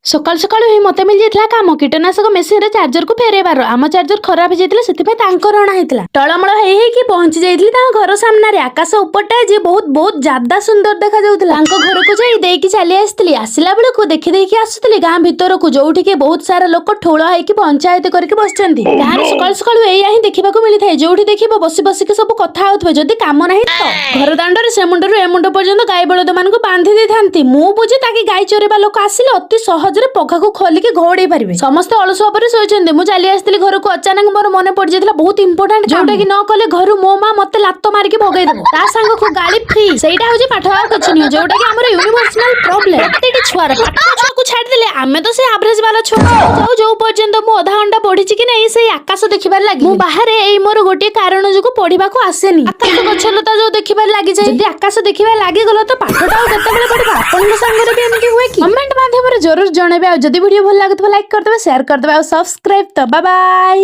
ସକାଳୁ ସକାଳୁ ହିଁ ମତେ ମିଳିଯାଇଥିଲା କାମ କୀଟନାଶକ ମେସିନରେ ଚାର୍ଜରକୁ ଫେରେଇବାର। ଆମ ଚାର୍ଜର ଖରାପ ହେଇଯାଇଥିଲା, ସେଥିପାଇଁ ତାଙ୍କର ଅଣା ହେଇଥିଲା। ଟଳମଳ ହେଇ ହେଇକି ପହଞ୍ଚି ଯାଇଥିଲି ତାଙ୍କ ଘର ସାମ୍ନାରେ। ଆକାଶ ଉପରଟା ଯେ ବହୁତ ବହୁତ ଜାଦା ସୁନ୍ଦର ଦେଖାଯାଉଥିଲା। ତାଙ୍କ ଘରକୁ ଯାଇ ଦେଇକି ଚାଲି ଆସିଥିଲି। ଆସିଲା ବେଳକୁ ଦେଖି ଦେଖି ଆସୁଥିଲି ଗାଁ ଭିତରକୁ, ଯୋଉଠିକି ବହୁତ ସାରା ଲୋକ ଠୁଳ ହେଇକି ପଞ୍ଚାୟତ କରିକି ବସିଛନ୍ତି। ଗାଁରେ ସକାଳୁ ସକାଳୁ ଏଇଆ ହିଁ ଦେଖିବାକୁ ମିଳିଥାଏ। ଯୋଉଠି ଦେଖିବ ବସି ବସିକି ସବୁ କଥା ହଉଥିବେ, ଯଦି କାମ ନାହିଁ ତ। ଘର ଦାଣ୍ଡରେ ସେ ମୁଣ୍ଡରୁ ଏ ମୁଣ୍ଡ ପର୍ଯ୍ୟନ୍ତ ଗାଈ ବଳଦ ମାନଙ୍କୁ ବାନ୍ଧି ଦେଇଥାନ୍ତି। ମୁଁ ବୁଝେ ତାକି ଗାଈ ଚରେଇବା ଲୋକ ଆସିଲେ ଅତି ସହଜରେ ପଘାକୁ ଖୋଲିକି ଘଉଡେଇ ପାରିବେ। ସମସ୍ତେ ଅଳସୁଆ ଉପରେ ଶୋଇଛନ୍ତି। ମୁଁ ଚାଲି ଆସିଥିଲି ଘରକୁ। ଅଚାନକ ମୋର ମନେ ପଡିଯାଇଥିଲା ବହୁତ ଇମ୍ପୋର୍ଟାଣ୍ଟ, ଯୋଉଟା କି ନ କଲେ ଘରୁ ମୋ ମା ମତେ ଲାତ ମାରିକି ଭଗେଇ ଦବ, ତା ସାଙ୍ଗକୁ ଗାଳି ଫ୍ରି। ସେଇଟା ହଉଛି ପାଠ, ଆଉ କିଛି ନୁହେଁ, ଯୋଉଟା କି ଆମର ୟୁନିଭର୍ସାଲ ପ୍ରୋବ୍ଲେମ ପ୍ରତିଟି ଛୁଆର। ପାଠ ଛୁଆକୁ ଛାଡିଦେଲେ ଆମେ ତ ସେ ଆଭରେଜ ବାଲା ଛୁଆ। ଯାଉ ଯୋଉ ପର୍ଯ୍ୟନ୍ତ ମୁଁ ଅଧା ଘଣ୍ଟା ପଢିଛି କି ନାହିଁ, ସେଇ ଆକାଶ ଦେଖିବାରେ ଲାଗି। ମୁଁ ବାହାରେ ଏଇ ମୋର ଗୋଟିଏ କାରଣ ଯୋଗୁ ପଢିବାକୁ ଆସେନି। ଆକାଶ, ଗଛଲତା ଯୋଉ ଦେଖିବାରେ ଲାଗିଯାଏ। ଯଦି ଆକାଶ ଦେଖିବା ଲାଗିଗଲ ତ ପାଠଟା ଆଉ କେତେବେଳେ ପଢିବ? ଆପଣଙ୍କ ସାଙ୍ଗରେ ବି ଏମିତି ହୁଏ କି? କମେଣ୍ଟ ମାଧ୍ୟମରେ ଜରୁର ଜଣେଇବେ। ଆଉ ଯଦି ଭିଡିଓ ଭଲ ଲାଗୁଥିବ, ଲାଇକ୍ କରିଦେବେ, ସେୟାର କରିଦେବେ ଆଉ ସବସ୍କ୍ରାଇବ ତ। ବାଇ।